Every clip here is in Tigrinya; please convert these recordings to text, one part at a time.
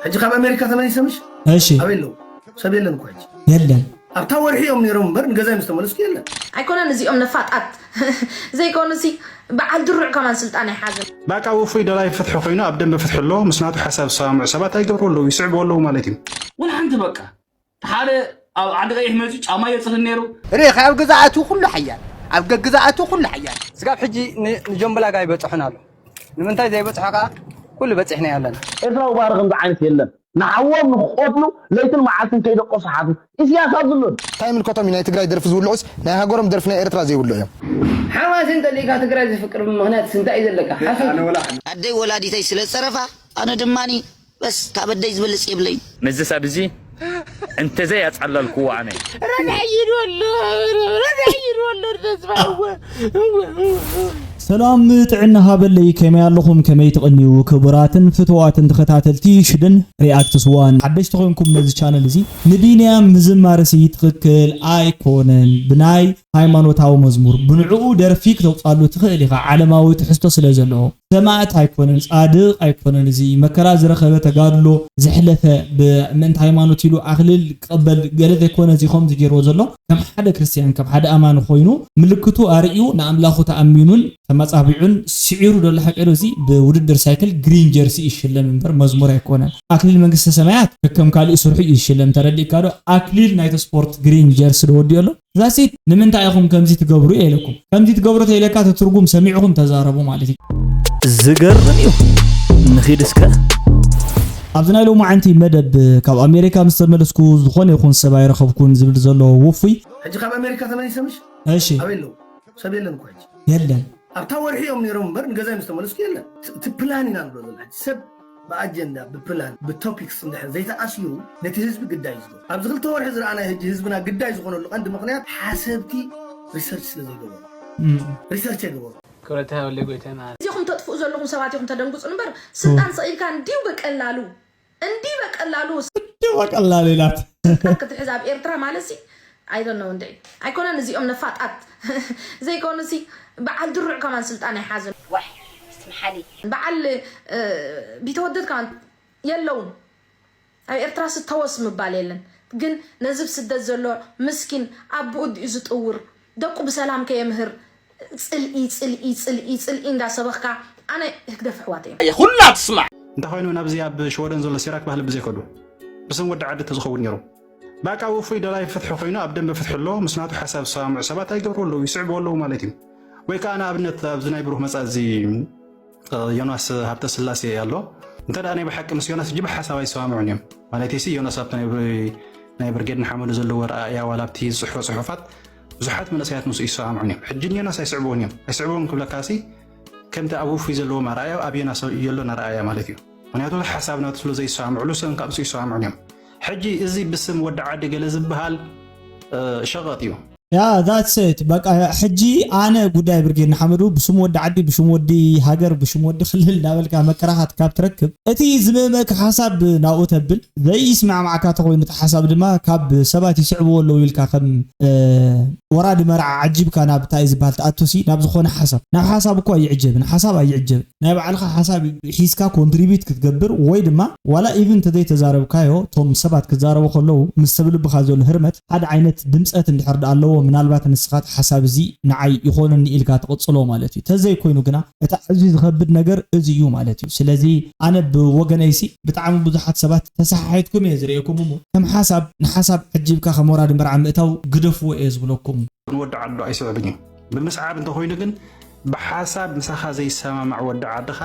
ሕጂ ካብ ኣሜሪካ ተመሊሰ ምሽ እሺ ኣበይ ኣለዉ? ሰብ የለን እኮ ሕጂ። የለን ኣብታ ወርሒ እዮም ነይሮም እምበር ንገዛይ ምስ ተመለስኩ የለን። ኣይኮነን እዚኦም ነፋጣት ዘይኮኑሲ በዓል ድሩዕ ከማን ስልጣን ኣይሓዝን። በቃ ውፉይ ደላይ ፍትሒ ኮይኑ ኣብ ደንበ ፍትሒ ኣሎ ምስ ናቱ ሓሳብ ዝሰማምዑ ሰባት ኣይገብሩ ኣለዉ ይስዕቡ ኣለዉ ማለት እዩ። ወላ ሓንቲ በቃ ሓደ ኣብ ዓዲ ቀይሕ መፂኡ ጫማ የፅርን ነይሩ። ርኢኻ ኣብ ገዛ ኣትዩ ኩሉ ሓያል ኣብ ገግዛ ኣትዩ ኩሉ ሓያል ስጋብ ሕጂ ን- ንጆምብላግ ኣይበፅሖን ኣሎ። ንምንታይ ዘይበፅሖ ከዓ ኩሉ በፂሕና ኣለና። ኤርትራዊ ባህሪ ከምዚ ዓይነት የለን። ንሓዎም ንክቆትሉ ለይትን መዓልትን ከይደቆሱ ሓቱ ኢስያስ ኣብዝሉን። እንታይ ምልከቶም እዩ ናይ ትግራይ ደርፊ ዝውልዑስ ናይ ሃገሮም ደርፊ ናይ ኤርትራ ዘይውልዑ እዮም። ሓማሴን ጠሊእካ ትግራይ ዝፍቅር ምኽንያት እንታይ እዩ ዘለካ ሓሰብ ኣደይ ወላዲተይ ስለ ዝፀረፋ ኣነ ድማኒ በስ ካብ ኣደይ ዝበልፅ የብለይ። ምስዚ ሰብ እዚ እንተዘይ ኣጻለልክዎ ኣነ ረዳይድ ወሎ ረዳይድ ወሎ ተስፋ ሰላም ጥዕና ሃበለይ ከመይ ኣለኹም ከመይ ትቕንዩ ክቡራትን ፍትዋትን ተኸታተልቲ ሽድን ሪኣክትስ ዋን ሓደሽቲ ኮይንኩም ነዚ ቻነል እዚ ንቢንያም ምዝማርሲ ትኽክል ኣይኮነን ብናይ ሃይማኖታዊ መዝሙር ብንዕኡ ደርፊ ክተውፃሉ ትኽእል ኢኻ ዓለማዊ ትሕዝቶ ስለ ዘለዎ ሰማእት ኣይኮነን ፃድቕ ኣይኮነን እዚ መከራ ዝረኸበ ተጋድሎ ዘሕለፈ ብምእንቲ ሃይማኖት ኢሉ ኣክልል ክቐበል ገለ ዘይኮነ እዚ ከምዚ ገይርዎ ዘሎ ከም ሓደ ክርስትያን ከም ሓደ ኣማኒ ኮይኑ ምልክቱ ኣርእዩ ንኣምላኹ ተኣሚኑን ተመፃቢዑን ስዒሩ ዘሎ ሓቂ ዶ እዚ ብውድድር ሳይክል ግሪን ጀርሲ ይሽለም እምበር መዝሙር ኣይኮነን ኣክሊል መንግስተ ሰማያት ከከም ካልእ ስርሑ እዩ ዝሽለም ተረዲእካ ዶ ኣክሊል ናይቲ ስፖርት ግሪን ጀርሲ ዶ ወዲኡ ኣሎ ዛሲት ንምንታይ ኢኹም ከምዚ ትገብሩ እየ ኢለኩም ከምዚ ትገብሩ ተኢለካ እቲ ትርጉም ሰሚዕኹም ተዛረቡ ማለት እዩ ዝገርም እዩ ንኺድ እስከ ኣብዚ ናይ ሎማዓንቲ መደብ ካብ ኣሜሪካ ምስ ተመለስኩ ዝኾነ ይኹን ሰብ ኣይረኸብኩን ዝብል ዘሎ ውፉይ ሕጂ ካብ ኣሜሪካ ተመሊሰ ምሽ እሺ ኣበይ ኣለዉ? ሰብ የለን እኮ ሕጂ። የለን ኣብታ ወርሒ እዮም ነይሮም እምበር ንገዛይ ምስ ተመለስኩ የለን። እቲ ፕላን ኢና ንብሎ ዘለና ሕጂ ሰብ ብኣጀንዳ ብፕላን ብቶፒክስ እንድሕር ዘይተኣሲሩ ነቲ ህዝቢ ግዳይ እዩ ዝገብሮ። ኣብዚ ክልተ ወርሒ ዝረኣናዮ ሕጂ ህዝብና ግዳይ ዝኾነሉ ቀንዲ ምኽንያት ሓሰብቲ ሪሰርች ስለ ዘይገበሩ ሪሰርች ኣይገበሩ። ክብረት ሃበለይ ጎይታይ መዓረይ። እዚኹም ተጥፍኡ ዘለኹም ሰባት ኢኹም ተደንጉፁ እምበር ስልጣን ሰቒልካ እንዲሁ በቀላሉ እንዲህ በቀላሉ እንዲህ በቀላሉ ይላት ክትሕዝ ኣብ ኤርትራ ማለት ሲ ኣይደነው እንደ ኣይኮነን እዚኦም ነፋጣት ዘይኮኑ ሲ በዓል ድሩዕ ከማን ስልጣን ኣይሓዝን ዋሕ ስትምሓሊ በዓል ቢተወደድ ከማን የለውን ኣብ ኤርትራ ስተወስ ምባል የለን ግን ነዚ ብስደት ዘሎ ምስኪን ኣቦኡ ድዩ ዝጥውር ደቁ ብሰላም ከየምህር ፅልኢ ፅልኢ ፅልኢ ፅልኢ እንዳሰበኽካ ኣነ ህግደፍ ኣሕዋት እዮም። ኩላ ትስማዕ። እንተኾይኑ ናብዚ ኣብ ሽወደን ዘሎ ሲራክ ባህሊ ብዘይከዱ ብስም ወዲ ዓዲ ተዝኸውን ነይሩ። ባቃ ውፉይ ደላይ ፍትሒ ኮይኑ ኣብ ደንበ ፍትሒ ኣሎ ምስ ናቱ ሓሳብ ዝሰማምዑ ሰባት ኣይገብሩ ኣለዉ ይስዕቡ ኣለዉ ማለት እዩ። ወይ ከዓ ንኣብነት ኣብዚ ናይ ብሩህ መፃእ እዚ ዮናስ ሃብተስላሴ ኣሎ እንተ ደኣ ናይ ብሓቂ ምስ ዮናስ ጅብ ሓሳብ ኣይሰማምዑን እዮም ማለት ሲ ዮናስ ኣብቲ ናይ ብርጌድ ንሓመዱ ዘለዎ ረኣያ ዋላ ኣብቲ ዝፅሕፎ ፅሑፋት ብዙሓት መንእሰያት ምስኡ ይሰማምዑን እዮም ሕጂ ንዮናስ ኣይስዕብዎን እዮም ኣይስዕብዎም ክብለካ ሲ ከምቲ ኣብ ውፉይ ዘለዎም ኣረኣያ ኣብ ዮናስ የሎን ኣረኣያ ማለት እዩ ምክንያቱ ሓሳብ ናቱ ስለ ዘይሰማምዑሉ ሰብ ካብ ምስኡ ይሰማምዑን እዮም ሕጂ እዚ ብስም ወዲ ዓዲ ገለ ዝበሃል ሸቐጥ እዩ ያ that's it በቃ ሕጂ ኣነ ጉዳይ ብርጌድ ንሓመዱ ብሽም ወዲ ዓዲ ብሽም ወዲ ሃገር ብሽም ወዲ ክልል እናበልካ መከራኻት ካብ ትረክብ እቲ ዝምህመካ ሓሳብ ናብኡ ተብል ዘይስማዕማዕካ ተኮይኑ እቲ ሓሳብ ድማ ካብ ሰባት ይስዕብዎ ኣለዉ ኢልካ ከም ወራዲ መርዓ ዓጂብካ ናብ እንታይ ዝበሃል ትኣቱሲ ናብ ዝኾነ ሓሳብ ናብ ሓሳብ እኮ ኣይዕጀብን ሓሳብ ኣይዕጀብን ናይ ባዕልኻ ሓሳብ ሒዝካ ኮንትሪቢት ክትገብር ወይ ድማ ዋላ ኢቭን ተዘይተዛረብካዮ እቶም ሰባት ክዛረቡ ከለዉ ምስ ሰብ ልብኻ ዘሎ ህርመት ሓደ ዓይነት ድምፀት እንድሕር ደኣ ኣለዎ ምናልባት ንስኻ እቲ ሓሳብ እዚ ንዓይ ይኾነኒ ኢልካ ትቕፅሎ ማለት እዩ ተዘይኮይኑ ግና እቲ ኣዝዩ ዝኸብድ ነገር እዚ እዩ ማለት እዩ ስለዚ ኣነ ብወገነይሲ ብጣዕሚ ብዙሓት ሰባት ተሰሓሒትኩም እየ ዝርእየኩም እሞ ከም ሓሳብ ንሓሳብ ዓጂብካ ከም ወራዲ መርዓ ምእታው ግደፍዎ እየ ዝብለኩም ንወዲ ዓዱ ኣይስዕብን እዩ ብምስዓብ እንተኾይኑ ግን ብሓሳብ ምሳኻ ዘይሰማማዕ ወዲ ዓድኻ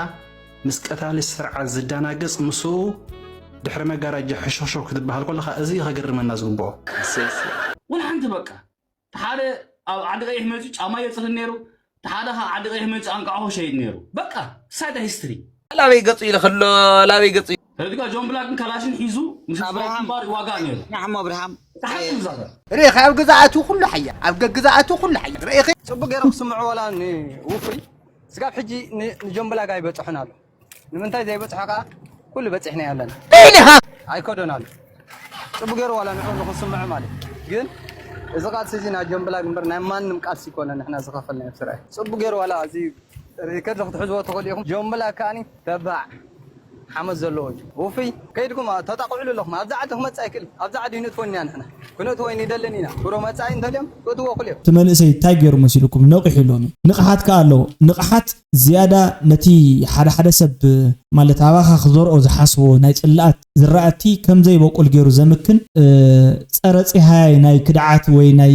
ምስ ቀታሊ ስርዓት ዝዳናገጽ ምስኡ ድሕሪ መጋረጃ ሕሾሾ ክትበሃል ከለኻ እዚ እዩ ከገርመና ዝግብኦ። ወላ ሓንቲ በቃ ሓደ ኣብ ዓዲ ቀይሕ መፂኡ ጫማ የፅርን ነይሩ ሓደ ከዓ ዓዲ ቀይሕ መፂኡ ኣንቃዕሆ ሸይድ ነይሩ በቃ ሳይዳ ሂስትሪ ላበይ ገፁ ኢለ ከሎ ላበይ ገፁ ተረዲካ ጆን ብላክን ካላሽን ሒዙ ምስ ኣብርሃም ባር ዋጋ ነይሩ ናሕሞ ኣብርሃም ተሓቂ ዛረብ ርኢኺ ኣብ ገዛእቱ ኩሉ ሓያ ኣብ ገግዛእቱ ኩሉ ሓያ ርኢኺ ፅቡቅ ገይሮም ክስምዑ ዋላ ንውፉይ ስጋብ ሕጂ ንጆምብላግ ኣይበፅሖን ኣሎ ንምንታይ ዘይበፅሖ ከዓ ኩሉ በፂሕና ኣለና ኣይኮዶን ኣሎ ፅቡቅ ገይሩ ዋላ ንዑ ንክስምዑ ማለት ግን እዚ ቃልሲ እዚ ናይ ጆምብላግ እምበር ናይ ማንም ቃልሲ ይኮነ ንሕና ዝኸፈልናዮ ስርዒ ፅቡቅ ገይሩ ዋላ እዚ ሪከርድ ክትሕዝዎ ትኽእሉ ኢኹም ጆምብላግ ከዓኒ ተባዕ ሓመድ ዘለዎ እዩ። ውፉይ ከይድኩም ተጣቕዕሉ ኣለኹም። ኣብዛ ዓዲ ክመጽእ ኣይክእል። ኣብዛ ዓዲ ይነጥፎን ኢና ንሕና። ክነጥፎ ይንደልን ኢና። ብሮ መጻኢ እንተልዮም ክእትዎ ክልዮ። እቲ መንእሰይ እንታይ ገይሩ መሲልኩም ነቒሑ ሎሚ? ንቕሓት ከኣ ኣለዎ። ንቕሓት ዝያዳ ነቲ ሓደ ሓደ ሰብ ማለት ኣባኻ ክዘርኦ ዝሓስቦ ናይ ጽልኣት ዝራእቲ ከም ዘይበቁል ገይሩ ዘምክን ጸረ ጺሃያይ ናይ ክድዓት ወይ ናይ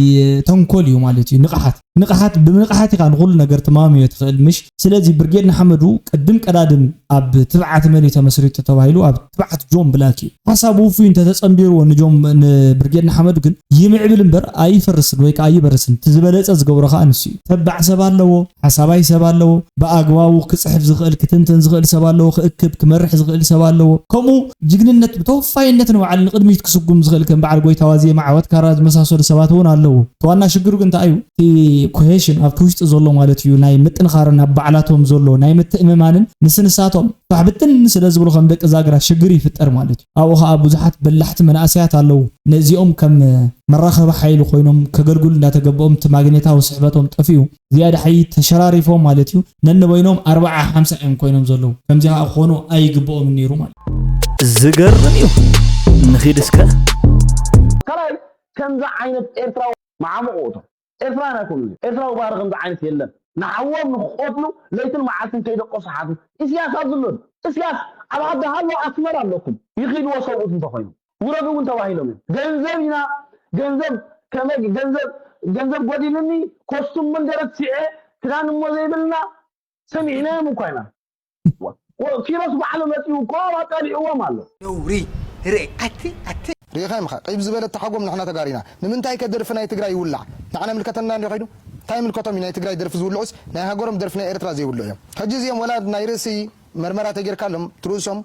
ተንኮል እዩ ማለት እዩ። ንቕሓት ንቕሓት ብምንቕሓት ኢኻ ንኹሉ ነገር ትማምዮ ትኽእል ምሽ? ስለዚ ብርጌድ ንሓመዱ ቅድም ቀዳድም ኣብ ትብዓት መን እዩ ተመስሪቱ ተባሂሉ ኣብ ትብዓት ጆን ብላክ እዩ። ሓሳብ ውፉይ እንተተጸንቢርዎ ንጆን ንብርጌድ ንሓመዱ ግን ይምዕብል እምበር ኣይፈርስን ወይ ከዓ ኣይበርስን። እቲ ዝበለጸ ዝገብሮ ከዓ ንሱ እዩ። ተባዕ ሰብ ኣለዎ፣ ሓሳባይ ሰብ ኣለዎ፣ ብኣግባቡ ክጽሕፍ ዝኽእል ክትንትን ዝኽእል ሰብ ኣለዎ፣ ክእክብ ክመርሕ ዝኽእል ሰብ ኣለዎ። ከምኡ ጅግንነት ብተወፋይነት ንባዕሉ ንቕድሚት ክስጉም ዝኽእል ከም በዓል ጎይታዋ ዜማ ዓወት ካራ ዝመሳሰሉ ሰባት እውን ኣለዉ። እቲ ዋና ሽግሩ ግን እንታይ እዩ? እቲ ኮሄሽን ኣብቲ ውሽጢ ዘሎ ማለት እዩ ናይ ምጥንኻርን ኣብ ባዕላቶም ዘሎ ናይ ምትእምማንን ንስንሳቶም ፋሕ ብትን ስለ ዝብሉ ከም ደቂ ዛግራ ሽግር ይፍጠር ማለት እዩ። ኣብኡ ከዓ ብዙሓት በላሕቲ መናእሰያት ኣለዉ። ነዚኦም ከም መራኸቢ ሓይሊ ኮይኖም ከገልግሉ እንዳተገበኦም እቲ ማግኔታዊ ስሕበቶም ጠፊኡ ዝያዳ ሓይ ተሸራሪፎም ማለት እዩ። ነንበይኖም ኣርባዓ ሓምሳ እዮም ኮይኖም ዘለዉ። ከምዚ ከዓ ክኾኑ ኣይግብኦምን ነይሩ ማለት እዩ። ዝገርም እዩ። ንኺድ እስከ ካልኣይ ከምዚ ዓይነት ኤርትራዊ መዓሙቕ ውእቶ ኤርትራውያን ኣይኮኑን እዮም። ኤርትራዊ ባህሪ ከምዚ ዓይነት የለን። ንሓዎም ንክቐትሉ ለይትን መዓልትን ከይደቀሱ ሓቱ ኢስያስ ኣብዚ ኣሎ። ኢስያስ ኣብ ዓዲ ሃሎ ኣስመራ ኣለኩም። ይኺድዎ ሰብኡት እንተኾይኑ ውረዱ እውን ተባሂሎም እዮም። ገንዘብ ኢና ገንዘብ ከመይ ገንዘብ ገንዘብ ጎዲልኒ ኮስቱም መንደረት ሲዐ ክዳን እሞ ዘይብልና ሰሚዕናዮም እኳ ኢና። ኪሮስ ባዕሉ መፂኡ እኮ ኣቃሊዕዎም ኣሎ። ነውሪ ርእ ኣቲ ኣቲ ርኢኻዮም ኢኻ ቀይብ ዝበለ ተሓጎም ንሕና ተጋሩ ኢና ንምንታይ ከ ደርፊ ናይ ትግራይ ይውላዕ ንዓና ይምልከተና እንድዩ ከይዱ እንታይ ይምልከቶም እዩ ናይ ትግራይ ደርፊ ዝውልዑስ ናይ ሃገሮም ደርፊ ናይ ኤርትራ ዘይውልዑ እዮም ሕጂ እዚኦም ወላ ናይ ርእሲ መርመራ ተጌርካሎም ትርእሶም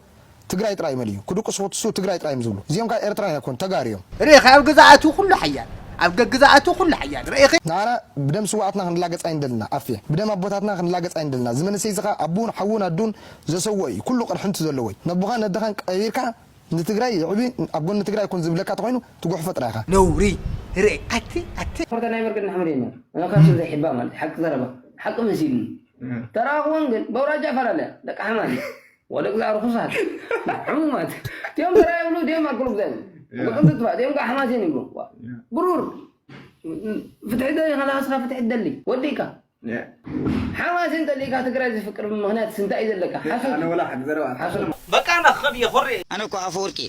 ትግራይ ጥራይ እዮም ኢሉ ክድቅሱ ክትሱ ትግራይ ጥራይ እዮም ዝብሉ እዚኦም ከኣ ኤርትራውያን ኣይኮኑ ተጋሩ እዮም። ርኢኺ ኣብ ግዝኣቱ ኩሉ ሓያል ኣብ ገግዝኣቱ ኩሉ ሓያል ርኢኺ። ንዓና ብደም ስውኣትና ክንላገጽ ኣይንደልና ኣፌ ብደም ኣቦታትና ክንላገጽ ኣይንደልና እዚ መንእሰይ እዚ ከኣ ኣቡን ሓውን ኣዱን ዘሰውኦ እዩ ኩሉ ቅርሕንቲ ዘለዎ እዩ ነቦኻን ነደኻን ቀቢርካ ንትግራይ የዕቢ ኣብ ጎኒ ትግራይ ኩን ዝብለካ ተኾይኑ ትጉሕፎ ጥራይ ኢኻ። ነውሪ ርእ ኣቲ ኣቲ። ኮርተ ናይ በርቅድ ንሕመድ የኛ ካብቶም ዘይሕባ ማለት ሓቂ ዘረባ ሓቂ መሲሉኒ ተራኽቦን ግን በውራጃ ፈላለያ ደቂ ሓማት ወደግዛ ርኹሳት ሕሙማት እቲኦም ተራ ይብሉ እቲኦም ኣክሉ ግዛ ይብሉ ወቅንትትባ እቲኦም ከዓ ሓማሴን ይብሉ ብሩር ፍትሒ ደሊ ከላስኻ ፍትሒ ደሊ ወዲእካ ሓማሴን ጠሊእካ ትግራይ ዝፍቅር ምኽንያት ስንታይ እዩ ዘለካ ሓሶት እዩ። ሓሶት እዩ። በቃ ኣነ ክኸድ እየ ኮሬ ኣነ እኮ ኣፈወርቂ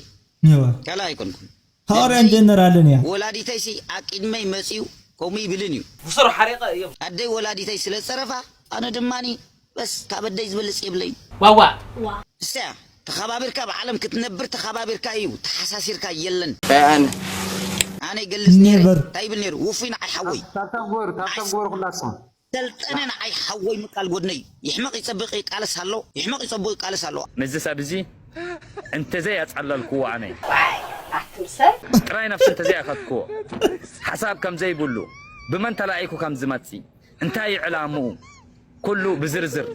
እየ ካልእ ኣይኮንኩን ሃዋርያን ጀነራልን እያ። ወላዲተይሲ ኣብ ቅድመይ መፅዩ ከምኡ ይብልን እዩ። ብስሩ ሓሪቐ እዮም። ኣደይ ወላዲተይ ስለ ዝፀረፋ ኣነ ድማኒ በስ ካብ ኣደይ ዝበልፅ የብለይን። ዋዋ እስያ ተኸባቢርካ ኣብ ዓለም ክትነብር ተኸባቢርካ እዩ ተሓሳሲርካ የለን። ኣነ ኣነ ይገልፅ ነይረ እንታይ ይብል ነይሩ ውፉይ ንዓይ ሓወይ። ታብታብ ግበሩ ታብታብ ግበሩ ኩላትኩም። ሰልጠነ ንዓይ ሓወይ ምቃል ጎድነይ ይሕመቕ ይጸብቕ ይቃለስ ኣሎ ይሕመቕ ይጸብቕ ይቃለስ ኣሎ። ምስዚ ሰብ እዚ እንተዘይ ኣጻለልክዎ ኣነ ዋይ ኣቱም ሰብ ጥራይ ነፍሲ እንተዘይ ኣኸትክዎ ሓሳብ ከም ዘይብሉ ብመን ተላኢኩ ከም ዝመጽእ እንታይ እዩ ዕላምኡ ኩሉ ብዝርዝር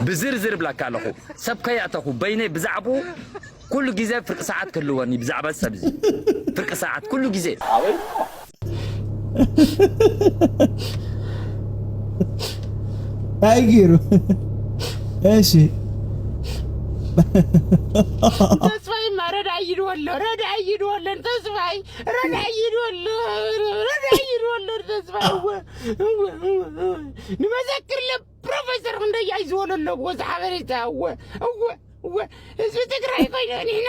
ብዝርዝር እብለካ ኣለኹ ሰብ ከየእተኹ በይነይ ብዛዕብኡ ኩሉ ግዜ ፍርቂ ሰዓት ክህልወኒ ብዛዕባ እዚ ሰብ እዚ ፍርቂ ሰዓት ኩሉ ግዜ ኣበይ ኣይ ገይሩ እሺ ተስፋይማ ረዳይ ይድወሎ ረዳይ ይድወሎ ተስፋይ ረዳይ ይድወሎ ረዳይ ይድወሎ ተስፋይ እወ እወ እወ እወ ንመዘክር ለብ ፕሮፌሰር ክንደይ ኣይዝወለሎ እወ ዝሓበሬታ እወ እወ እወ ህዝቢ ትግራይ ኮይነ ንሕና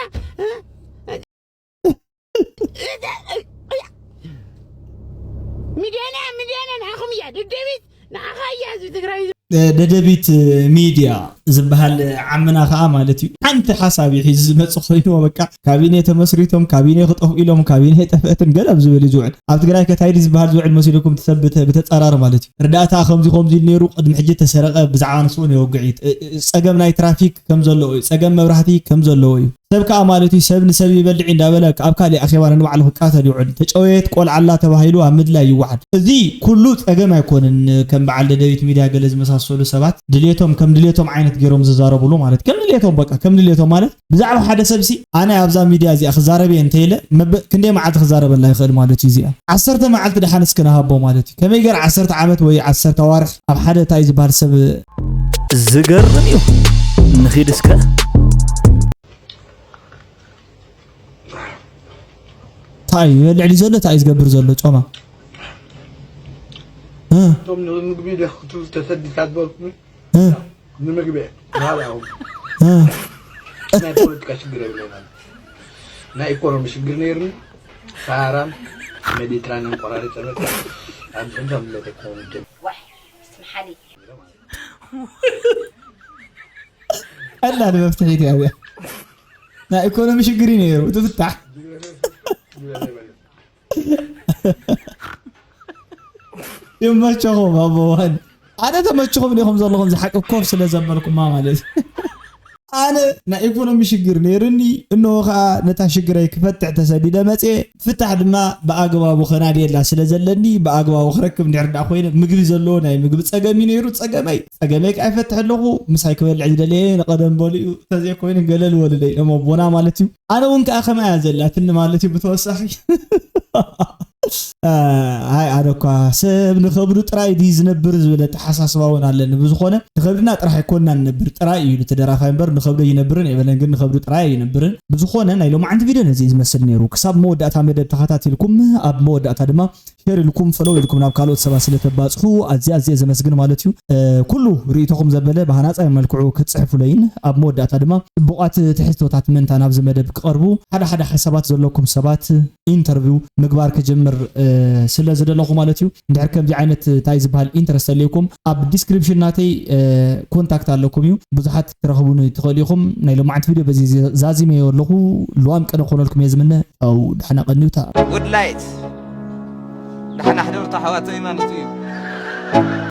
ሚድያና ሚድያና ንዓኹም እያ ደደቢት ንዓኻ እያ ህዝቢ ትግራይ። ደደቢት ሚድያ ዝበሃል ዓምና ከዓ ማለት እዩ ሓንቲ ሓሳብ እዩ ሒዙ ዝመፅእ ኮይንዎ በቃ ካቢኔ ተመስሪቶም ካቢኔ ክጠፍኡ ኢሎም ካቢኔ ጠፍአትን ገለ ኣብ ዝበል እዩ ዝውዕል ኣብ ትግራይ ከታይዲ ዝበሃል ዝውዕል መሲልኩም ትሰብ ብተፀራር ማለት እዩ ርዳእታ ከምዚ ከምዚ ኢሉ ነይሩ ቅድሚ ሕጂ ተሰረቀ ብዛዕባ ንስኡ ነወግዕ እዩ ፀገም ናይ ትራፊክ ከም ዘለዎ እዩ ፀገም መብራህቲ ከም ዘለዎ እዩ ሰብ ከኣ ማለት እዩ ሰብ ንሰብ ይበልዕ እንዳበለ ኣብ ካሊእ ኣኼባ ነንባዕሉ ክቃተል ይውዕል። ተጨወየት ቆልዓ ኣላ ተባሂሉ ኣብ ምድላይ ይወዓል። እዚ ኩሉ ጸገም ኣይኮነን። ከም በዓል ደደቢት ሚድያ ገለ ዝመሳሰሉ ሰባት ድልየቶም ከም ድልየቶም ዓይነት ገይሮም ዝዛረብሉ ማለት ከም ድልየቶም በቃ ከም ድልየቶም ማለት ብዛዕባ ሓደ ሰብሲ ኣነ ኣብዛ ሚድያ እዚኣ ክዛረብ እየ እንተኢለ መበ ክንደይ መዓልቲ ክዛረበላ ይኽእል ማለት እዩ እዚኣ ዓሰርተ መዓልቲ ደሓን እስከ ንሃቦ ማለት እዩ። ከመይ ገይረ ዓሰርተ ዓመት ወይ ዓሰርተ ኣዋርሕ ኣብ ሓደ እንታይ ዝበሃል ሰብ ዝገርም እዩ ንኺድ እስከ እንታይ እዩ ይበልዕ ድዩ ዘሎ? እንታይ እዩ ዝገብር ዘሎ? ጮማ እ? እቶም ንምግቢ ዶ ክትብል ተሰዲድካ ዝበልኩ እ? ንምግቢ ናብያው እ? ናይ ፖለቲካ ሽግር የብለና። ናይ ኢኮኖሚ ሽግር ነይርኒ። ሳራን ሜዲትራኒያን ቆራሪፀ መፅእ ኣብ እንተምለተ ኮሚቴ ዋሕ ስምሓሊ ቀላል መፍትሒት ያውያ ናይ ኢኮኖሚ ሽግር እዩ ነይሩ ትፍታሕ ይመቸኹም ኣቦዋን ኣነ ተመችኹም ዲኹም ዘለኹም ዝሓቂ ኮፍ ስለ ዘበልኩማ ማለት እዩ። ኣነ ናይ ኢኮኖሚ ሽግር ነይርኒ እነሆ ከዓ ነታ ሽግረይ ክፈትሕ ተሰዲደ መፅየ ፍታሕ ድማ ብኣግባቡ ከናድየላ ስለ ዘለኒ ብኣግባቡ ክረክብ እንድሕር ዳ ኮይነ ምግቢ ዘለዎ ናይ ምግቢ ፀገም እዩ ነይሩ ፀገመይ ፀገመይ ከዓ ይፈትሕ ኣለኹ ምሳይ ክበልዕ ዝደለየ ንቀደም በሉ እዩ ተዘይኮይኑ ገለል ወልደ ኢሎም ኣቦና ማለት እዩ ኣነ እውን ከዓ ከማያ ዘላትኒ ማለት እዩ ብተወሳኺ ኣይ ኣነ እኳ ሰብ ንኸብዱ ጥራይ ድዩ ዝነብር ዝብል ኣተሓሳስባ እውን ኣለኒ ብዝኾነ ንኸብድና ጥራሕ ኣይኮንና ንነብር ጥራይ እዩ እቲ ደራፋይ እምበር ንኸብዱ ይነብርን የበለን ግን ንኸብዱ ጥራይ ኣይነብርን ብዝኾነ ናይ ሎማዓንቲ ቪድዮ ነዚ እዩ ዝመስል ነይሩ ክሳብ መወዳእታ መደብ ተኸታቲልኩም ኣብ መወዳእታ ድማ ሸር ኢልኩም ፈሎው ኢልኩም ናብ ካልኦት ሰባት ስለተባፅሑ ኣዝያ ኣዝየ ዘመስግን ማለት እዩ ኩሉ ርእይቶኹም ዘበለ ብሃናፃይ መልክዑ ክትፅሕፉለይን ኣብ መወዳእታ ድማ ፅቡቓት ትሕዝቶታት ምእንታን ኣብዚ መደብ ክቐርቡ ሓደ ሓደ ሓሳባት ዘለኩም ሰባት ኢንተርቪው ምግባር ክጅምር ስለ ዝደለኹ ማለት እዩ እንድሕር ከምዚ ዓይነት እንታይ ዝበሃል ኢንተረስት ኣለኩም ኣብ ዲስክሪፕሽን ናተይ ኮንታክት ኣለኩም እዩ ብዙሓት ትረኽቡኒ ትኽእሉ ኢኹም ናይ ሎማዓንቲ ቪድዮ በዚ ዛዚመዮ ኣለኹ ልዋም ቀነ ክኾነልኩም እየ ዝምነ ው ዳሕና ቀኒውታ Good light. ደሓና ሕደሩ ኣሕዋተይ ማለት እዩ።